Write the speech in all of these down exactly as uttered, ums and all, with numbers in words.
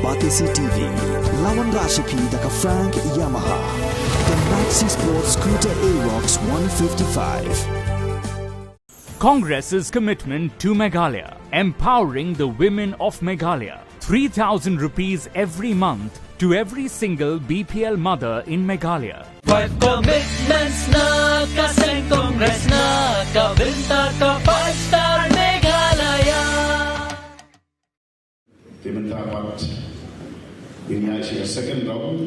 Batesi T V, la wanrah sha phi da ka Frank Yamaha, the Maxi Sport Scooter Aerox one fifty-five. Congress's commitment to Meghalaya, empowering the women of Meghalaya. Three thousand rupees every month to every single B P L mother in Meghalaya. Five commitments na ka seng Congress na ka bynta ka Five Star Meghalaya. Te mynta pat ngin ïa sha ka second round,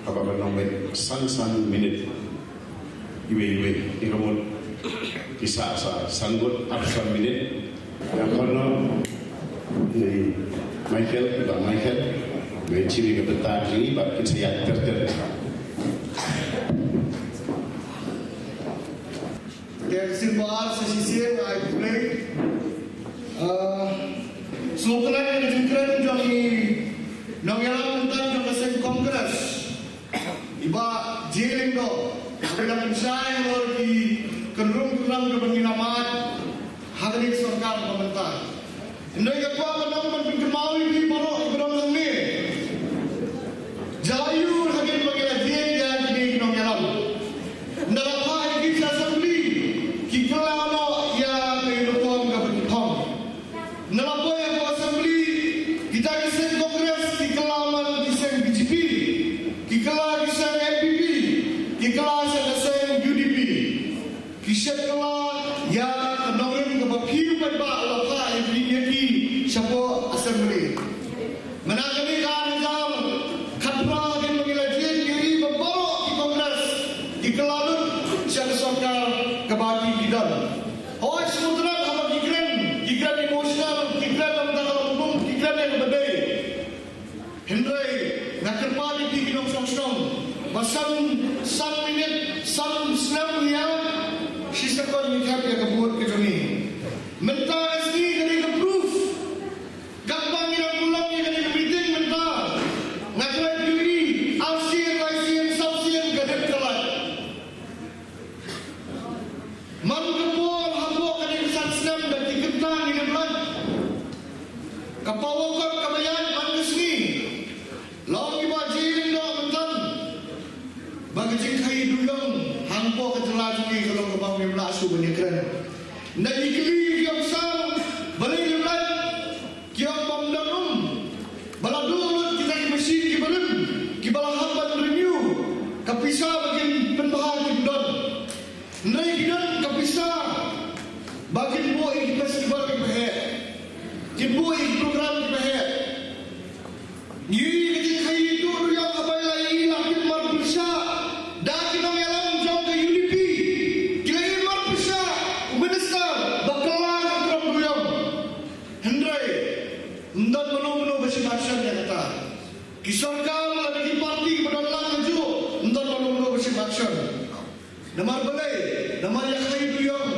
haba ban long beit san san minit. Iwei iwei, ïa ka mut ki sah sa san ngut, arphew san minit. Ïa khun no, i Michael, i Bah Michael, ngi chiri ka bynta jong i, bad kin sa ïa ter ter. Te sien ba ar sa shisien ai pule. Ah, sngewtynnat ïa ka jingkren jong i nongïalam mynta jong ka seng Congress, i Bah J Lyngdoh. Ka dang pynshai halor ki kynrum kynram kiba ngi la mad ha kane ka sorkar kaba mynta. Hynrei nga kwah ban ong ban pynkynmaw ïa phi baroh kiba don hangne. Jia aiu ha kine ba ngi la jied ïa kine ki nongïalam. Ynda la phah ïa ki sha assembly, ki kylla noh ïa ka uniform kaba ki thong. Ynda la poi hapoh assembly, kita ki seng Congress ki kylla man ki seng B J P, ki kylla ki seng N P P, ki kylla sha ka seng U D P. Ki shet kylla ïa ka nongrim kaba phi u paidbah u la phah ïa ki, ïa ki shapoh assembly. Mynta kane ka ar hajar khatphra hadien ba ngi la jied, ngi ri ba baroh ki Congress ki kylla lut sha ka sorkar kaba ki, ki don. Hooid, sngewtynnat haba ki kren, ki kren emotional, ki kren na ka bynta ka longkmie, ki kren ïa kaba dei. Hynrei nga kyrpad ïa phi ki nongshong shnong ba san, san minit, san snem ïa, shi second ngi thep ïa ka vote ka jong ngi. Mynta ka sngi ka dei ka proof. Katba ngi dang pulong ïa kane ka meeting mynta, nga kren ïa phi, arsien, laisien, sapsien ka dep ka lait. Man ka por hapoh kane ka san snem da ki kynta ngi dep lait. Ka power cut kaba ïaid man ka sngi. La ong i Bah J Lyngdoh mynta ba ka jingkhaii duyong hapoh ka jylla jong ngi ka long kaba ngim lah shuh ban ïakren. Ynda i kylli ïa ki officer balei lem lait, ki ong bym don um. Ba la duh lut kita ki machine kiba rim, kiba la hap ban renew, ka pisa ba kin pynbha kim don. Hynrei ki don ka pisa ba kin buh ïa ki festival kiba heh, kin buh ïa ki program kiba heh. Ngi ïohi ka jingkhaii duyong haba la ïohi la kin mar pyrshah da ki nongïalam jong ka U D P. Ki la ïohi mar pyrshah u minister ba kylla ka kyrong duyong. Hynrei ym don mano mano ba shim action ïa kata. Ki sorkar lane ki party ba don lang kajuh, ym don mano mano ba shim action. Namar balei? Namar ïa khaii duyong,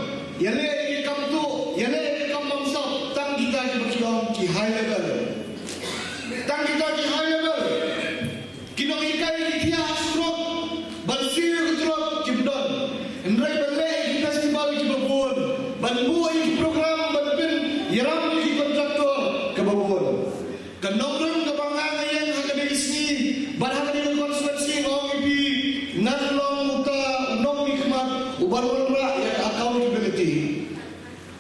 ïa leh ïa ki kam tuh, ïa leh ïa ki kam bamsap, tang kita kiba ki ong ki high level. Tang kita ki high level. Ki nonghikai ki thiah ha surok ban siew ïa ka surok kim don. Hynrei ban leh ïa ki festival kiba bun, ban buh ïa ki program, ban pynïalam ïa ki contractor kaba bun. Ka nongrim kaba nga nga ïeng ha kane ka sngi bad ha kane ka constituency, nga ong ïa phi, ngan long uta u nongmihkhmat uban wanrah ïa ka accountability.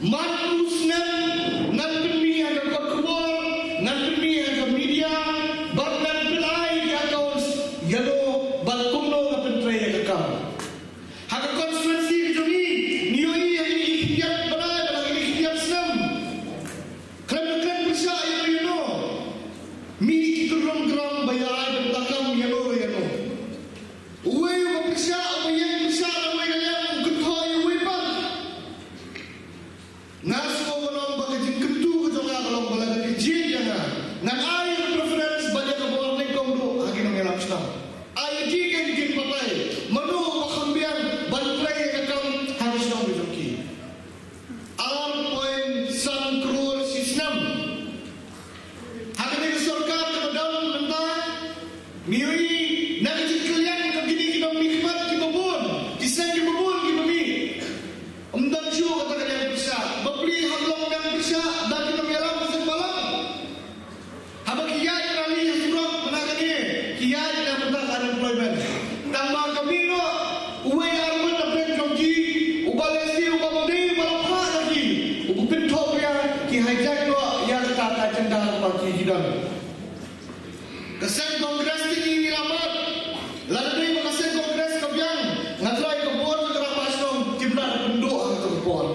Man u snem ngan pynmih ha ka kot khubor, ngan pynmih ha ka media, bad ngan pynai ïa ki accounts ïano bad kumno nga pyntrei ïa ka kam. Ha ka constituency ka jong ngi, ngi ïohi ha kine ki khyndiat bnai bad ha kine ki khyndiat snem. Khlem da kren pyrshah ïano ïano, mih ki kynrum kynram ba ïa ai bynta kam ïano ïano. Uwei uba pyrshah, uba ïeng pyrshah na uwei ka liang, u kynthoh ïa uwei pat. Nga sngew ban ong ba ka jingkyntu ka jong nga ka long ba lada ki jied ïa nga, ngan ai ïa ka preference bad ïa ka bor nyngkong duh ha ki nongïalam shnong. Ai ïa ki kin kin batai mano ba kham biang ban trei ïa ka kam ha ka shnong ka jong ki. Ar point san klur shi snem. Ha kane ka sorkar kaba don mynta, ngi ïohi na ka jingkylliang ka kine ki nongmihkhmat kiba bun, ki seng kiba bun kiba mih. Ym don shuh kata ka liang pyrshah. Bapli hap long liang pyrshah da ki nongïalam seng balang. Haba ki ïaid na Ïa kata ka agenda ka party ki don. Ka seng Congress te ngi la mad. Lada dei ba ka seng Congress ka biang, nga trai ka bor ka Rangbah Shnong ki bna da pynduh ha kata ka por.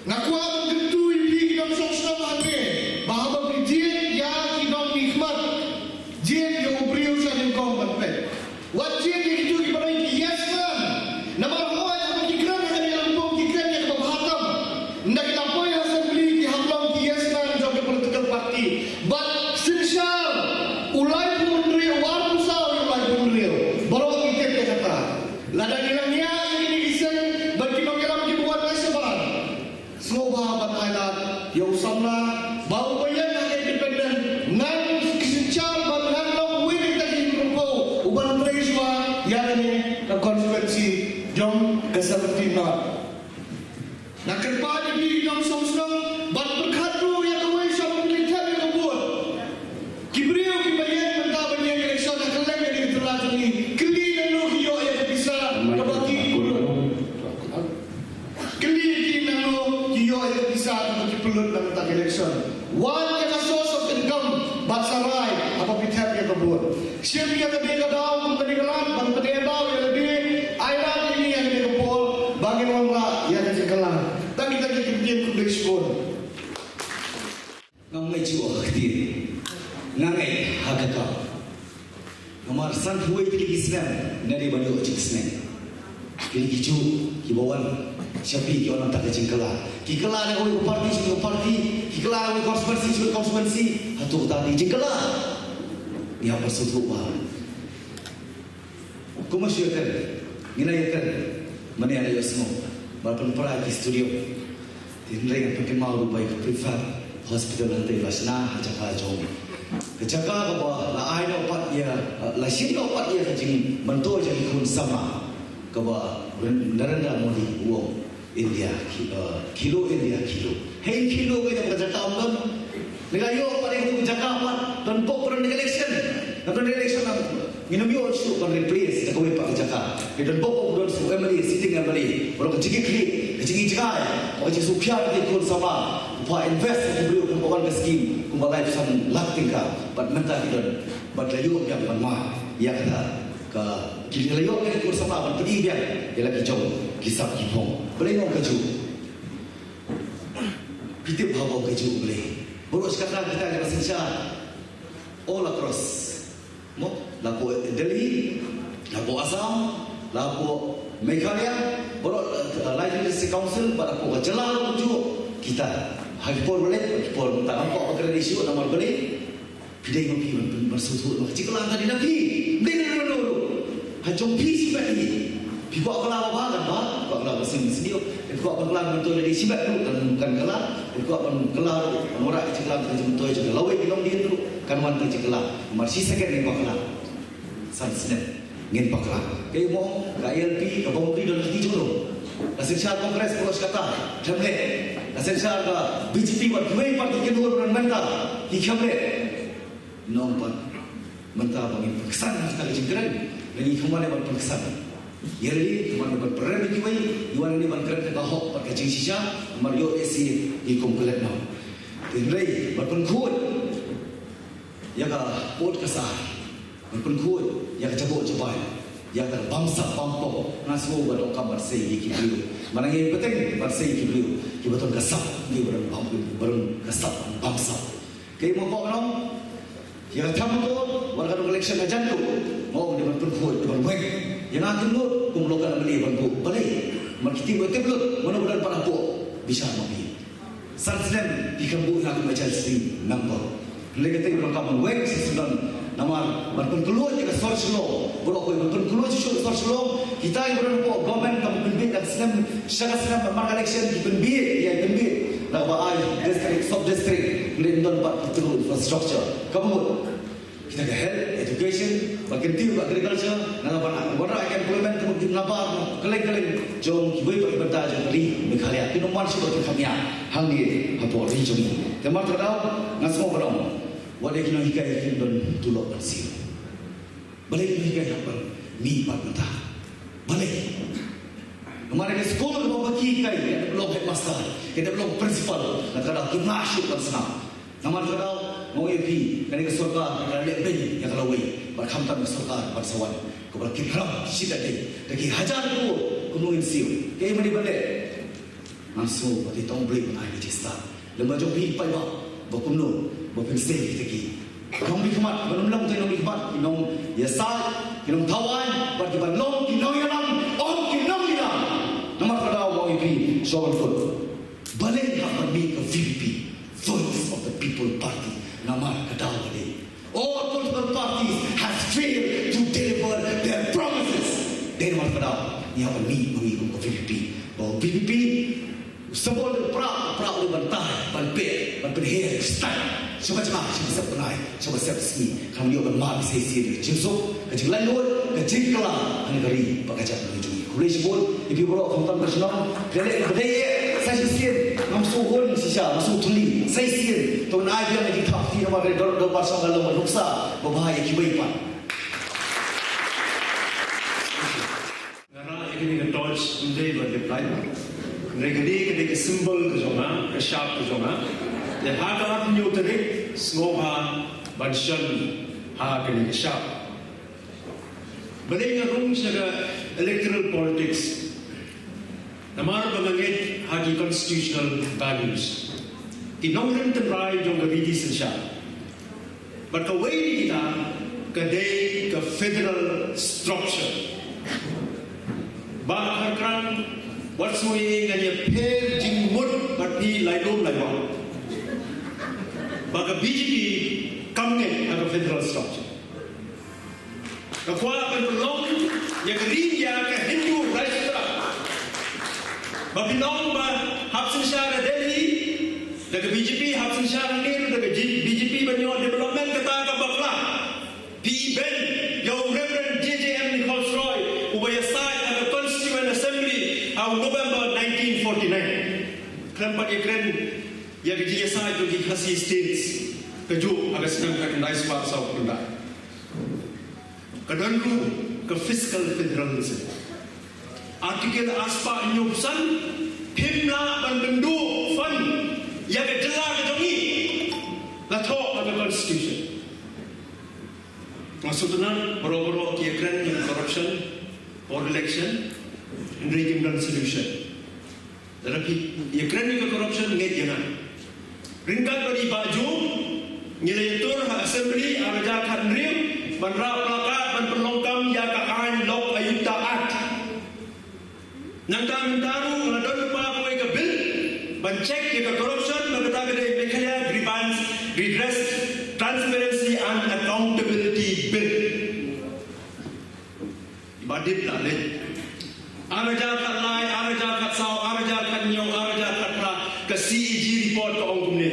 Nga kwah ban kyntu ïa phi ki nongshong shnong hangne ba haba phi jied ïa ki nongmihkhmat, jied ïa u briew sha nyngkong ban peit. Wat jied ïa kito kiba dei ki yes man. Namar hooid haba ki kren ha kane ka lympung ki kren ïa kaba bha tam. Ynda ki la poi ha assembly ki hap long ki yes man jong ka political party. Bad synshar u laiphew hynriew, u arphew saw ïa u laiphew hynriew. Baroh ngi tip ïa kata. Lada ngi la ngiah ïa kine ki seng bad ki nongïalam kiba wan na shabar, sngewbha ban ailad ïa u samla ba u ba ïeng ha ka independent. Ngan synshar ba ngan long uwei na kita ki hynriewphew u ban trei shuwa ïa kane ka constituency jong ka seventeen North. Nga kyrpad ïa phi ki nongshong shnong ban pyrkhat ruh ïa kawei shwa ba phin leit thep ïa ka vote. Ki briew kiba ïeng mynta ban ïeng election ha kylleng kane ka jylla jong ngi, kylli nangno ki ïoh ïa ka pisa kaba ki Kylli ki nangno ki ïoh ïa ka pisa kaba ki pynlut na kata ka election. Wan ïa ka source of income bad sa rai haba phi thep ïa ka vote. Shim ïa kane ka daw kum kane ka lad ban pynïaid daw ïa lade. Ailad ïa ngi ha kane ka por ba ngin wanrah ïa ka jingkylla. Tang kita ki ktien, khublei shibun. Ngam ngeit shuh ha ka ktien. Nga ngeit ha ka kam. Namar sanphew wei tylli ki snem nga dei ban ïoh jingsneng. Kine ki juh kiba wan sha phi ki wan na bynta ka jingkylla. Ki kylla na kawei ka party sha kawei ka party, ki kylla na kawei ka constituency sha kawei ka constituency. Hato kata ka dei jingkylla? Ngi hap ban sngewthuh ba Kumba shu ïakren, ngi la ïakren mynne, la ïohsngew ba la pynpra ki studio. Te hynrei ngan pynkynmaw ruh ba ïa ka prefab hospital hangtei la shna ha jaka jong, ka jaka kaba la ai noh pat ïa, la shim noh pat ïa ka jingmyntoi jong ki khun samla kaba Narendra Modi u ong. India, ki, uh, kilo India, kilo. Hei kilo ka jaka, ka jaka ym don. Ngi la ïoh pat ïa ka jaka pat, don pok don election. Don election, ngin ym ïoh shuh ban replace da kawei pat ka jaka. Ngi don pok don shuh M L A, sitting M L A. Baroh ka jingkitkhlieh, ka jingïaid jngai, ka jingsngewkhia ka jingkun samla. Ba invest ha ki briew kumba wan ka scheme, kumba laiphew san lak tyngka. Bad mynta ki don, bad la ïoh biang ban mad ïa kata. Ka, ki la ïoh ïa ki kur samla ban pyni biang ïa la ki jong ki sap ki phong. Balei nga ong kajuh? Phi tip haba ong kajuh balei? Baroh shi katta kita ki la synshar all across. Mo, la hapoh Delhi, la hapoh Assam, la hapoh Meghalaya, baroh, eh, lai District Council, bad hapoh ka jylla ruh kajuh. Kita ha ki por balei, ha ki por mynta ngam kwah ban kren issue namar balei. Phi dei ma phi ban, ban, ban sngewthuh ba ka jingkylla ka dei na phi. Dei na ruh, ruh, ruh. Ha jong phi shibit hi. Phi kwah kylla ba bha kan bha, phi kwah kylla ba sngewsynei, phi kwah ban kylla ban myntoi lade shibit ruh kan, kan kylla, phi kwah ban kylla ruh ban wanrah ka jingkylla ka jingmyntoi jong ka lawei ki longdien ruh kan wan ka jingkylla. Namar shi second ngim kwah kylla. San snem ngin bakla. Kaei mo, ka I L P, ka Bawmri don ha ki jong ruh. Ka synshar Congress baroh shi katta, khlem leh. Ka synshar ka B J P bad kiwei pat ki kynhun ruh mynta, ki khlem leh. Nong pat mynta ba ngin pynksan ha kata ka jingkren, ngi kham wan ban pynksan. Ïa lade, kham wan ban pynrem ïa kiwei, ngi wan ban kren ka hok bad ka jingshisha, namar ïoh ïa shi ngi kum klet noh. Hynrei ban pynkhuid ïa ka pud ka sah. Ban pynkhuid ïa ka jaboh jabai, ïa ka bamsap bampop. Nga sngew ba donkam ban sei ïa ki briew. Ba nang ïa bteng ban sei ïa ki briew kiba don ka sap, kiba don bam, kiba don ka sap bamsap. Kaei mo, kwah ban ong ïa ka thama ko, wat ka dong election ka jan ko, mo, dei ban pynkhuid, dei ban weng. Ïa nga kynnoh kum local M L A ban buh. Balei? Namar ki tip, tip lut mano ba don pat hapoh. Bishar ma phi. San snem phi khlem buh ïa nga kum H L C member. Hynrei kata ka donkam ban weng shisien, namar ban pynkhlaiñ ïa ka sor Shillong. Baroh kawei ban pynkhlaiñ shisha ka sor Shillong. Kita kiba don hapoh government, kam pynbiej da ka snem sha ka snem, namar ka election ki pynbiej, ïa pynbiej. Naba ai district, sub district. Hynrei ym don pat ki infrastructure. Ka mut kita ka health, education, bad kyntiew ka agriculture, naba wanrah ïa ka employment ka mut ki nabar kylleng kylleng jong kiwei pat ki bynta jong ka ri Meghalaya. Kin ym wan shuh ban pynkham ïa hangne hapoh ri jong ngi. Te namar kata ka daw nga sngew ban ong, wat ïa ki nonghikai kin don tulop ban siew. Balei ki nonghikai hap ban mih pat mynta? Balei? Namar ka skul kaba phi kai, ka dep long headmaster, ka dep long principal, na ka daw ki mla shuh ban sngap. Namar ka daw, nga ong ïa phi, kane ka sorkar ka leh beiñ ïa ka lawei, bad khamtam ka sorkar ban sa wan, kaba la kit haram shi katdei da ki hajar klur. Kumno ngin siew? Kaei ma dei ban leh? Nga sngew ba te tang U Blei un ai ka jingstad. Lem bad jong phi paidbah, ba kumno ba phin sdang kita ki nongmihkhmat, ba ym long tang nongmihkhmat, ki nongïasaid, ki nongthaw aiñ, bad kiban long ki nongïalam, ym ki nongïalam. Namar ka daw, nga ong ïa phi, shuwa ban kut, balei hap ban mih ka V P P, Voice of the People Party? Namar ka daw ka dei, all political parties have failed to deliver their promises. Dei namar ka daw ngi hap ban mih ma ngi kum ka V P P. Ba V P P u symbol u pra, u pra u ban tai, ban peit, ban pynher, stai. Shuwa jngai, shuwa sep bnai, shuwa sep sngi. Khnang ïoh ban mad sa shisien ka jingsuk, ka jinglaitluid, ka jingkylla ha kane ka ri bad ka jaitbynriew jong ngi. Khublei shibun ïa phi baroh, khamtam ka shnong. Phi leh ba dei eh sa shisien, ngam sngewhun shisha, ngam sngewthylli sa shisien. To ngan ai biang ïa ki thap kti namar ka dor, dorbar shnong ka long ban nuksa babha ïa kiwei pat. Nga rah ïa kane ka torch ym dei ban dep lait. Hynrei ka dei, ka dei ka symbol ka jong nga, ka shap ka jong nga. Te ha ka arphew hynñiew tarik, sngewbha ban shon ha kane ka shap. Balei nga rung sha ka electoral politics? Namar ba nga ngeit ha ki constitutional values, ki nongrim tynrai jong ka riti synshar. Bad kawei na kita ka dei ka federal structure. Bah Kharkran, wat sngew ïa ngan ïapher jingmut bad phi lai lum lai wah. Ba ka B J P kam ngeit ha ka federal structure. Ka kwah ban pynlong ïa ka ri ïa ka Hindu Rashtra. Ba pynlong ba hap synshar ha Delhi da ka B J P, hap synshar hangne da ka G-, B J P ban ïoh development, kata ka bakla. Phi ibeiñ ïa u Reverend J J M Nichols Roy, uba ïasaid ha ka Constituent Assembly ha u November nineteen forty-nine. Khlem pat ïakren ïa ka jingïasaid jong ki Khasi States kajuh ha ka snem khatkhyndai spah sawphew khyndai. Ka don ruh ka fiscal federalism. Article arspah hynñiewphew san, phim lah ban pynduh fund ïa ka jylla ka jong ngi. La thoh ha ka constitution. Nga sngewtynnat baroh baroh ki ïakren ïa ka corruption por election, hynrei kim don solution. Lada phi ïakren ïa ka corruption, ngeit ïa nga. Ryngkat bad i Bah Job, ngi la ïatur ha Assembly ar hajar khathynriew ban rah placard ban pynlong kam ïa ka aiñ Lok Ayukta Act. Nangta mynta ruh la don lypa kawei ka bill ban check ïa ka corruption, ba kata ka dei Meghalaya Grievance Redress, Transparency and Accountability Bill. Ba dip la leh. Ar hajar khatlai, ar hajar khatsaw, ar hajar khathynñiew, ar hajar khatphra, ka C A G report ka ong kumne: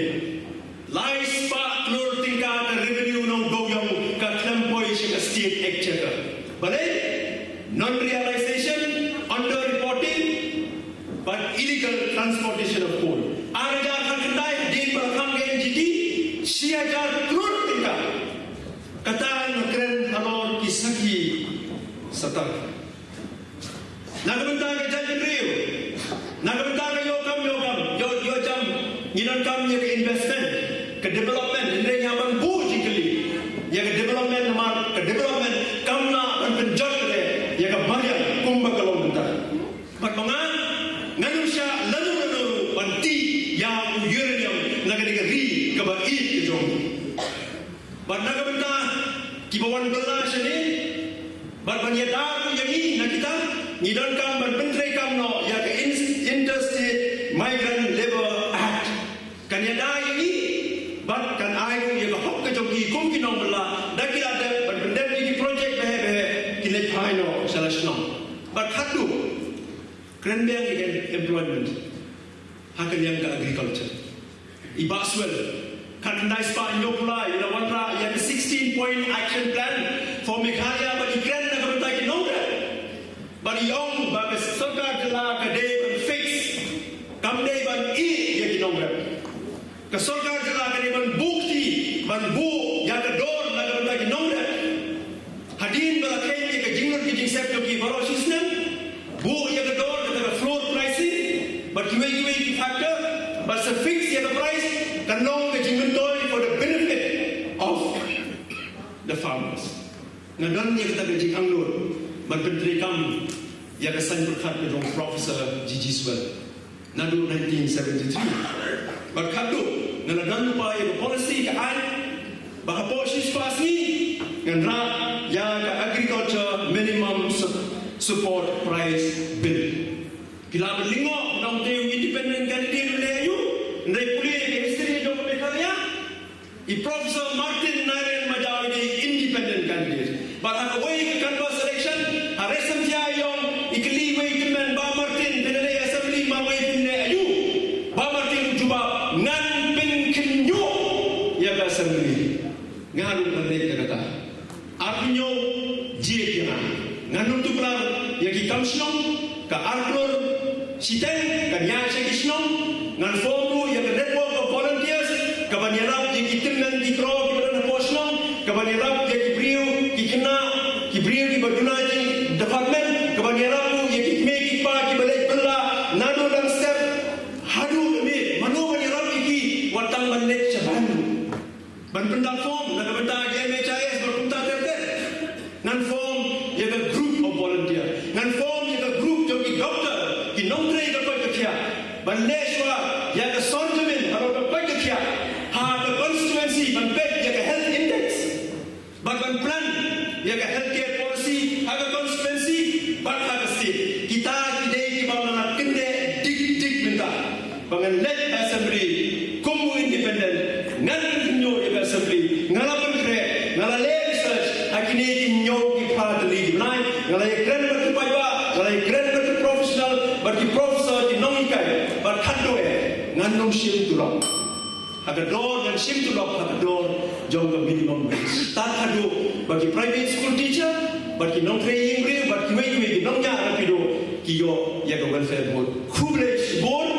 lai spah klur tyngka ka revenue na u dewiong ka khlem poi sha ka state exchequer. Balei? Non-realization, underreporting, bad illegal transportation of coal. Ar hajar khatkhyndai, hadien ba la khang ka N G T, shi hajar klur tyngka. Kata nga kren halor ki sakhi satar. Na ka bynta ka jaitbynriew, na ka bynta ka ïoh kam, ïoh kam, ïoh, ïoh jam, ngi donkam ïa ka investment, ka development, hynrei ngi hap ban buh jingkylli ïa ka development, namar ka development kam lah ban pynjot ïa ka mariang kumba ka long mynta. Bad ma nga, ngan ym shah lano lano ban tih ïa u uranium na kane ka ri kaba ïeit ka jong ngi. Bad na ka bynta kiba wan bylla shane, bad ban ïada ruh ïa ngi na kita, ngi donkam ban pyntreikam noh ïa ka Ins-, Interstate Migrant Labour Act. Kan ïada ïa ngi, bad kan ai ruh ïa ka hok ka jong ki kum ki nongbylla, da ki la dep ban pyndep ïa ki project baheh baheh, kin leit phai noh sha la shnong. Bad khatduh, kren biang ïa ka employment ha ka liang ka agriculture. I Bah Swell, khatkhyndai spah hynñiewphew lai, i la wanrah ïa ka sixteen point action plan for Meghalaya, bad i kren na ka bynta ki nongrep. Bad i ong ba ka sorkar jylla ka dei ban fix, kam dei ban ïeh ïa ki nongrep. Ka sorkar jylla ka dei ban buh kti, ban buh ïa ka dor na ka bynta ki nongrep. Hadien ba la kheiñ ïa ka jinglut ki jingsep jong ki baroh shisnem, buh ïa ka dor na ka Farmers. Nga don ïa kata ka jingangnud ban pyntreikam ïa ka saiñ pyrkhat ka jong Professor G G Swell naduh nineteen seventy-three. Bad khadduh nga la don lypa ïa ka policy ka aiñ ba hapoh shispah sngi ngan rah ïa ka Agriculture Minimum Sup- Support Price Bill. Phi lah ban lyngngoh, nongtei u independent candidate u leh aïu? Hynrei pule ïa ka history jong ka Meghalaya. I Professor Martin Nairen Majaw i dei independent candidate. Bad ha kawei ka canvass election, ha Raisamphia Ïong, i kylli iwei i tymmen, Bah Martin, phin leit assembly marwei phin leh aïu? Bah Martin u jubab, ngan pynkhynñiuh ïa ka assembly. Nga ruh ngan leit da kata. Arphew hynñiew, jied ïa nga. Ngan ym tuklar ïa ki kam shnong, ka ar klur shiteng, kan ïaid sha ki shnong. Ngan form ruh ïa ka network of volunteers, kaban ïarap ïa ki tymmen ki kro kiba don hapoh shnong, kaban ïarap ïa ki briew, ki khynnah, ki briew kiba duna jingdapatment, kaban ïarap ruh ïa ki kmie ki kpa kiba leit bylla naduh dang step haduh ka miet, mano ban ïarap ïa ki, wat tang ban leit shaban. Ban pyndap form na ka bynta ka M H I S bad kumta ter ter. Ngan form ïa ka group of volunteer. Ngan form ïa ka group jong ki doktor, ki nongtrei ka koit ka khiah, ban leh shuwa ïa ka sor jingmut halor ka koit ka khiah ha ka constituency, ban peit ïa ka health index. Bad ban plan ïa ka healthcare policy ha ka constituency bad ha ka state. Kita ki dei kiba nga la kyndit dik dik mynta. Ba ngan leit assembly kum u independent, ngan pynkhynñiuh ïa ka assembly, nga la pynkhreh, nga la leh research ha kine ki hynñiew ki phra tylli ki bnai, nga la ïakren bad ki paidbah, nga la ïakren bad ki professional, bad ki professor, ki nonghikai, bad khadduh eh ngan ym shim tulop. Ha ka dor, ngan shim tulop ha ka dor jong ka minimum wage. Tad haduh ba ki private school teacher, bad ki nongtrei ïing briew, bad kiwei kiwei ki nongñiah rapido ki ïoh ïa ka welfare board. Khublei shibun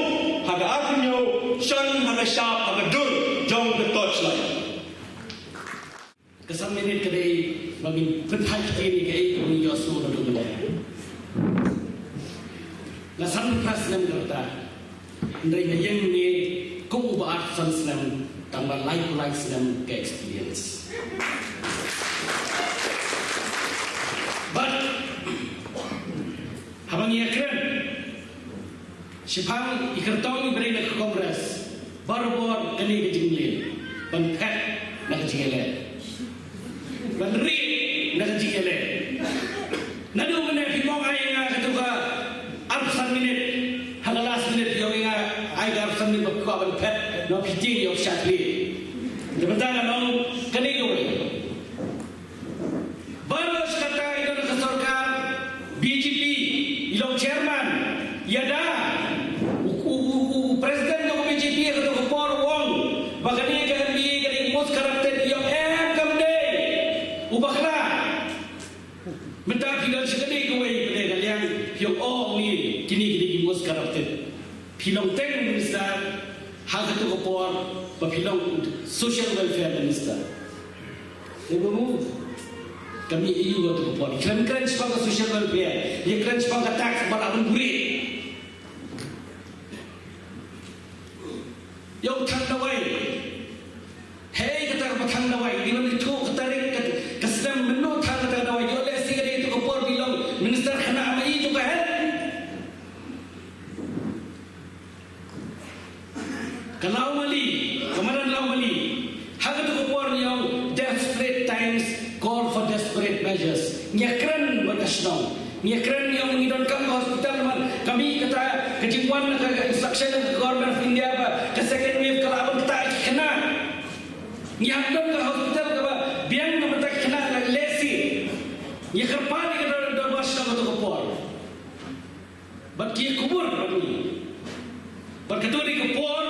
ha ka arphew hynñiew shan ha ka shap ha ka dur jong ka torchlight. Ka san minit ka dei ba ngin pynthait ktien ïa kaei kaba ngin ïohsngew naduh mynne. Nga sanphew phra snem ka rta. Hynrei nga ïeng hangne kum uba arphew san snem, tang ba laiphew lai snem ka experience. Bad haba ngi ïakren shaphang i kyrtong iba dei na ka Congress, barabor kane ka jingmlien ban phet na ka jingïaleh, ban rieh na ka jingïaleh. Naduh mynne phi ong ïa nga kato ka arphew san minit, ha ka last minute phi ong ïa nga ai ka arphew san minit ba kwah ban phet, na phi tieng ïa u shakri. Te mynta nga ong kane kawei. Baroh shi katta i don ha ka sorkar B J P, i long chairman, ïada u, u, u, u president jong ka B J P ha kato ka por u ong ba kane ka M D A ka dei most corrupted, i ong em kam dei, u bakla. Mynta phi don shi kane kawei phi dei ka liang, phi ong o ni kine ki dei ki most corrupted. Phi long teng minister ha kato ka por ba phi long social welfare minister. Te ba mu kami iu kato ka por. Kren kren shaphang ka social welfare, ïa kren shaphang ka tax ba la bun buri. Ïa u thang dawai. Hei kata ka ba thang dawai. Di ban ithuh ka tarik ka, ka snem mynno thang kata ka dawai. Ïoh lehse ka dei ïa kato ka por ba i long minister khynnah ma i ïa kato ka health. Ka Lawmali, ka madan Lawmali. Ha kato ka por ngi ong desperate times call for desperate measures. Ngi ïakren bad ka shnong. Ngi ïakren ngi ong ngi donkam ka hospital namar ka mih kata ka jingwan na ka, ka instruction na ka Government of India ba ka second wave ka lah ban ktah ïa ki khynnah. Ngi hap don ka hospital kaba biang na ka bynta ki khynnah lehse. Ngi kyrpad ïa ka dor-, dorbar shnong kato ka por. Bad ki ïakubur bad ngi. Bad kato dei ka por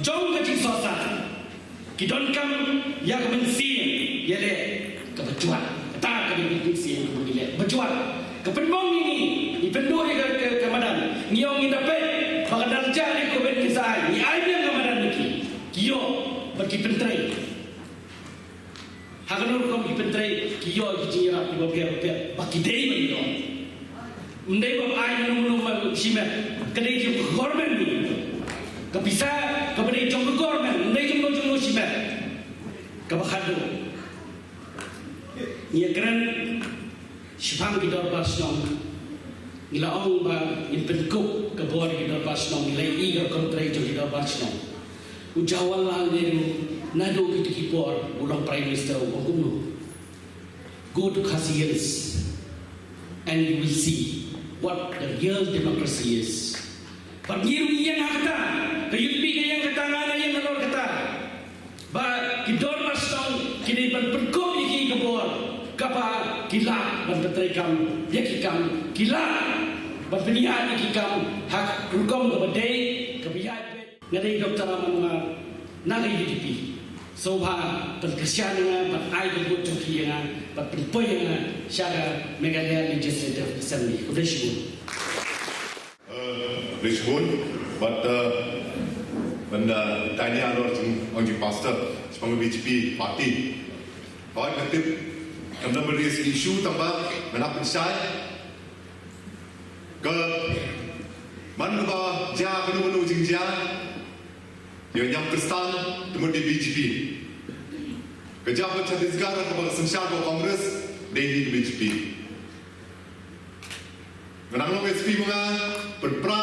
jong ka jingsohsat. Ki donkam ïa ka mynsiem ïaleh kaba jwat. Kata ka dei ka mynsiem kaba ngi leh ba jwat. Ka pynbong ïa ngi, ngi pynduh ïa ka, ka, ka madan. Ngi ong ngi da peit ba ka darja dei ka beit ngi sa ai. Ngi ai biang ka madan ïa ki. Ki ïoh bad ki pyntrei. Ha kano rukom ki pyntrei, ki ïoh ki jingïarap kiba pher bapher ba ki dei ban ïoh. Ym dei ba ai mano mano ban shimet, ka dei jong ka government ni. Ka pisa kaba dei jong ka government, ym dei jong mano jong mano shimet. Kaba khadduh. Ngi ïakren shaphang ki dorbar shnong. Ngi la ong ba ngin pynkup ka bor ki dorbar shnong, ngi la ïohi ka rukom trei jong ki dorbar shnong. U Jawaharlal Nehru naduh kito ki por u long Prime Minister u ong kumno. Go to Khasi Hills and you will see what the real democracy is. Bad ngi ruh ngi ïeng ha kata, ka U P ka ïeng kata, nga nga ïeng halor kata. Ba ki dorbar shnong ki dei ban pynkup ïa ki ka bor kaba ki lah ban pyntreikam ïa ki kam, ki lah ban pynïaid ïa ki kam ha ka rukom kaba dei, kaba ïaid beit. Nga dei Doctor Aman Mar, na ka U D P. Sngewbha pynkyrshan ïa nga bad ai ka vote jong phi ïa nga bad pynpoi ïa nga sha ka Meghalaya Legislative Assembly. Khublei shibun. Rishbun, but uh, ban uh, tanya lor jing ongi pastor, jing B J P party. Hoi ka tip, kam number is issue tamba, mana pynshai. Ka man ka ba ja kanu kanu jing ja, yo nyam Kristan, temu di B J P. Ka ja ba Chhattisgarh ka ba synshar ba Congress, dei di B J P. Nga dang long S P ma nga pynpra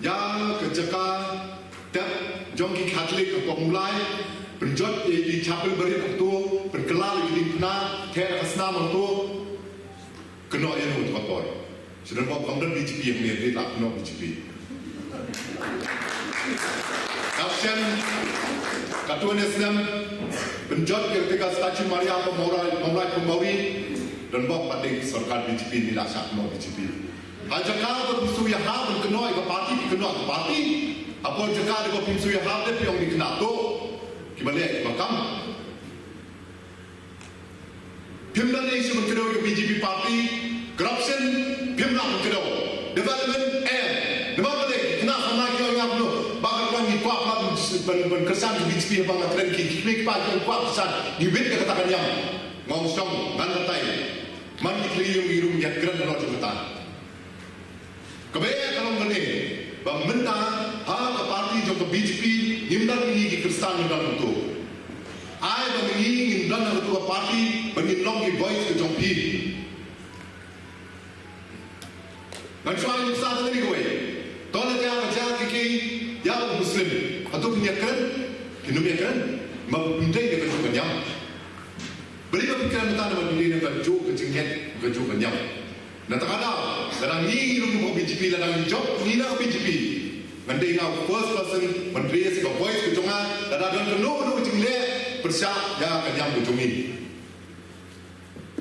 ïa ka jaka tep jong ki Catholic ha Pongmulai, pynjot ïa ki chapel barit hato, pynkylla ïa ki diengphna, theh ka snam hato. Kynnoh ïa no ka por. Shu don bok kam don B J P ïa nga, rit lah kynnoh B J P. Kapshen katto ne snem pynjot ïa ka statue Maria Pongmulai, Pongmulai Pongmulai. Don bok pat dei sorkar B J P, ni la shah kynnoh B J P. Ha jaka ba phi shu ïahap ban kynnoh ïa ka party, phi kynnoh ïa ka party. Hapoh jaka ba phim shu ïahap de phi ong di kynnoh to. Kiba leh kiba kam. Phim don issue ban kdew ïa ka B J P party, corruption phim lah ban kdew. Development, eh, namar balei ki khynnah samla ki ong ïa phi, ba ka khlaiñ ngi kwah ban, ban, ban kyrshan ka B J P, ba nga kren ki, ki kmie ki kpa ki ong kwah kyrshan, ngi wit ïa kata ka niam. Nga ong shong, ngan batai. Man ki khlem ïa ngi ruh ngi ïakren halor jong kata. Kaba eh ka long kane, ba mynta ha ka party jong ka B J P ngim don ngi ki Khristan ngim don hato. Ai ba ngi ngim don hato ka party ba ngin long ki voice ka jong phi. Ngan shuwa ngi sa kane kawei. To la ja ka ja ki ki ïa u Muslim. Hato phin ïakren? Phin ym ïakren. Ma phin dei ka jong ka niam. Balei ba phi kren mynta, namar phi dei na ka jong ka jingngeit, ka jong ka niam. Na kata ka daw, lada ngi ngi ruh ka B J P, lada ngi jop ngi na ka B J P, ngan dei nga u first person ban raise ka voice ka jong nga, lada don kano kano ka jingleh pyrshah ïa ka niam ka jong ngi.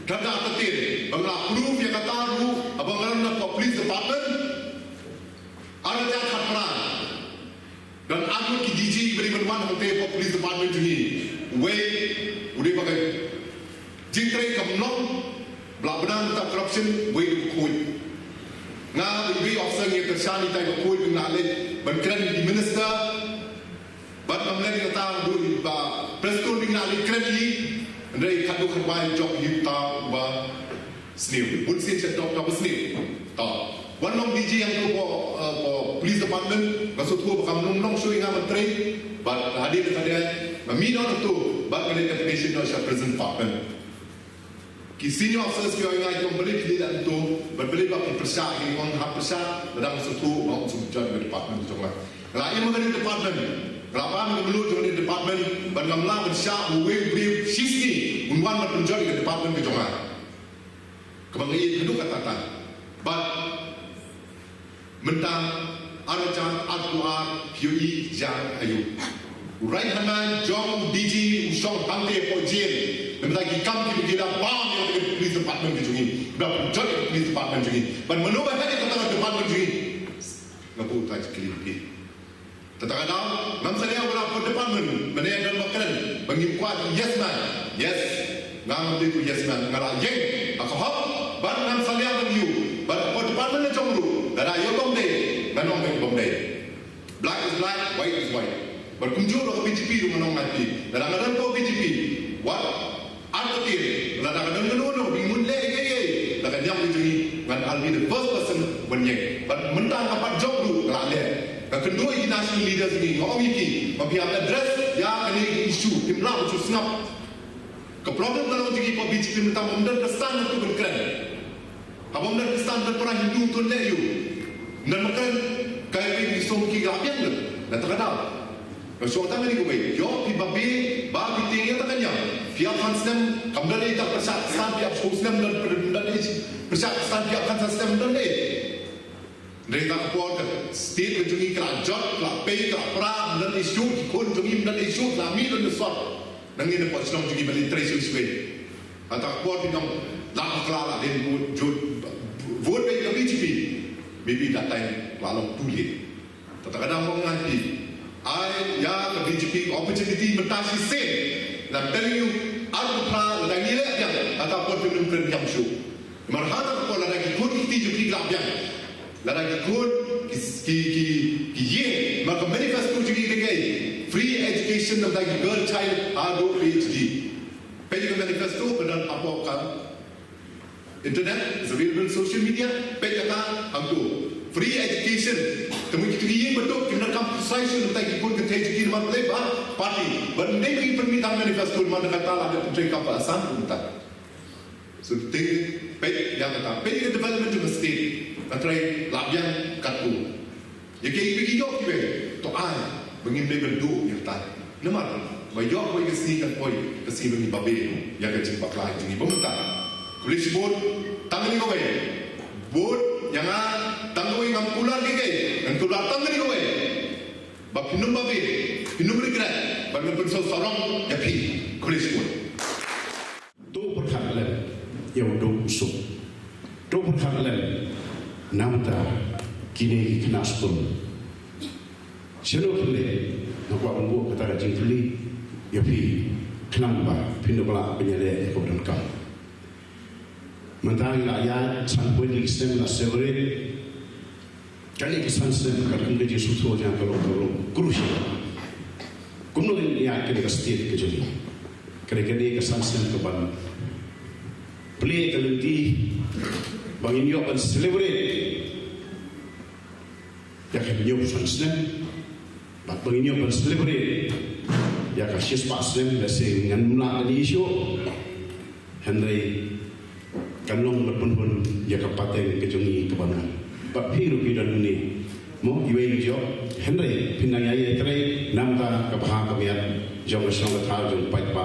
Kata ka tip ba nga proof ïa kata ruh, haba nga don hapoh police department. Ar hajar khatphra. Don arngut ki D G ba dei ban wan hangtei hapoh police department jong ngi. Uwei u dei ba ka jingtrei kam long, ba la bynta corruption, uwei u khuid. Nga uwei officer ngi kyrshan ïa utai ba khuid, nga leit ban kren ïa ki minister. Bad ngam leh kata, ba Prestone ngi nga leit kren ïa ki. Hynrei khadduh khadwai jop ïa uta uba sniew. Bun sien sha jop uta uba sniew. Ta wan long D G hangto hapoh, eh, hapoh police department, nga sngewthuh ba kam long long shuh ïa nga ban trei. Bad hadien kata nga mih noh hangto bad nga leit application noh sha prison department. Ki senior officers ki ong ïa nga, ki ong balei phi leit hangto, bad balei ba phi pyrshah, ki ong hap pyrshah, lada nga sngewthuh ba nga shu pynjot ïa ka department jong nga. Nga la im ha kane ka department, nga la bam ïa ka mluh jong kane ka department, bad ngam lah ban shah uwei u briew shisngi un wan ban pynjot ïa ka department ka jong nga. Kaba nga ïeit haduh katta katta. Bad mynta, ar hajar arphew ar, phi ïohi jia aïu. U right hand man jong u D G u shong hangtei hapoh jail. Namar ki kam kiba ki la bam ïa ka police department ka jong ngi. Ba pynjot ïa ka police department jong ngi. Bad mano ba head ïa kata ka department jong ngi? Nga buh utai jingkylli. Kata ka daw, ngam salia wat la hapoh department, mynne don ba kren ba ngim kwah yes man. Yes. Nga ngam dei u yes man, nga la ïeng ha ka hok, bad ngam salia ban ïoh, bad hapoh department la jong ruh, lada ïoh bym dei, ngan ong ba bym dei. Black is black, white is white. Bad kumjuh ruh ka B J P ruh ngan ong ïa phi, lada nga don hapoh B J P, wat Ar ka tieng, lada ka don kano kano ba mut leh ei ei ei da ka niam ka jong ngi, ngan, I'll be the first person ban ïeng. Bad mynta nga pat jop ruh nga la leh. Nga kynduh ïa ki national leaders ngi, nga ong ïa ki, ma phi hap address ïa kane ka issue, phim lah ban shu sngap. Ka problem ka long jong ngi ka B J P mynta, ym don ka stand na tu ban kren. Haba ym don ka stand, don para Hindu tun leh ïa u. Ym don ba kren, ka ïa u song ki la biang lut. Na ta ka daw. Ka shong tang kane kawei. Ïoh phi babe, ba phi tieng ïa ta ka niam. Phi ap san snem, kam don ei ta pyrshah stand, phi ap san snem, don pyrshah stand, phi ap san snem, don ei. Hynrei ta ka por ka state ka jong ngi ka la jot, ka la pei, ka la pra, ym don issue, ki khun jong ngi ym don issue, ka la mih don issue. Nangne na poh shnong jong ngi ban leit trei shuh shuh. Ha ta ka por phi ong la bakla, la dei ban vote, vote beit ïa ka B J P. Maybe that time la long too late. Ta ka dang ong ngan phi. Ai ïa ka B J P opportunity mynta shisien. And I'm telling you, ar phew phra lada ngi leh biang, ha ta ka por phim kren biang shuh. Namar ha ta ka por lada ki khun ki kti jong phi ki la biang, lada ki khun ki, ki, ki, ki ïeng, namar ka manifesto jong ngi ka dei free education, namar ki girl child haduh P H D. Peit ïa ka manifesto, ka don hapoh ka internet, is available on social media, peit ïa ka, hangto. Free education. Te mo kito ki ïing ba duk, kim donkam pyrshah shuh, namar ki khun ki trei jong ki namar balei ba party. Bad ym dei ba ngi pynmih tang manifesto, namar da kata la dep trei kam ba asan kumta. So te peit ïa kata, peit ïa ka development jong ka state. Ka trei lah biang katto. Ïa kiei kiei ba ki ïoh kiwei, to ai ba ngim dei ban duh ïa kata. Namar ba ïoh ba ïa ka sngi kan poi, ka sngi ba ngi babe ïa ka jingbakla jong ngi ba mynta. Khublei shibun, tang kane kawei. Bud ïa nga tang kawei, ngam kular kiei kiei, ngan kular tang kane kawei. Ba phin ym babe, phin ym regret, ba ngan pynsngewsarong ïa phi. Khublei shibun. To pyrkhat lem ïa u duk u suk. To pyrkhat lem na bynta kine ki khynnah skul. Shano phi leh? Nga kwah ban buh kata ka jingkylli ïa phi khnang ba phin ym lah ban ïaleh ïa kaba donkam. Mynta ngi la ïaid san phew hynriew snem la celebrate. Kane ka san snem ka long ka jingsngewthuh jong nga, ka long, ka long crucial. Kumno ngin ïaid kane ka state ka jong ngi. Kane, kane ka san snem kaban plie ka lynti ba ngin ïoh ban celebrate ïa ka hynñiew san snem. Bad ba ngin ïoh ban celebrate ïa ka shispah snem, lehse ngan ym lah ban ïoh shuh. Hynrei kan long ban pynhun ïa ka pateng ka jong ngi kaban wan. Bad phi ruh phi don hangne. Mo, iwei i jong. Hynrei phin nang ïa ïatrei na bynta ka bha ka miat jong ka shnong ka thaw jong paidbah.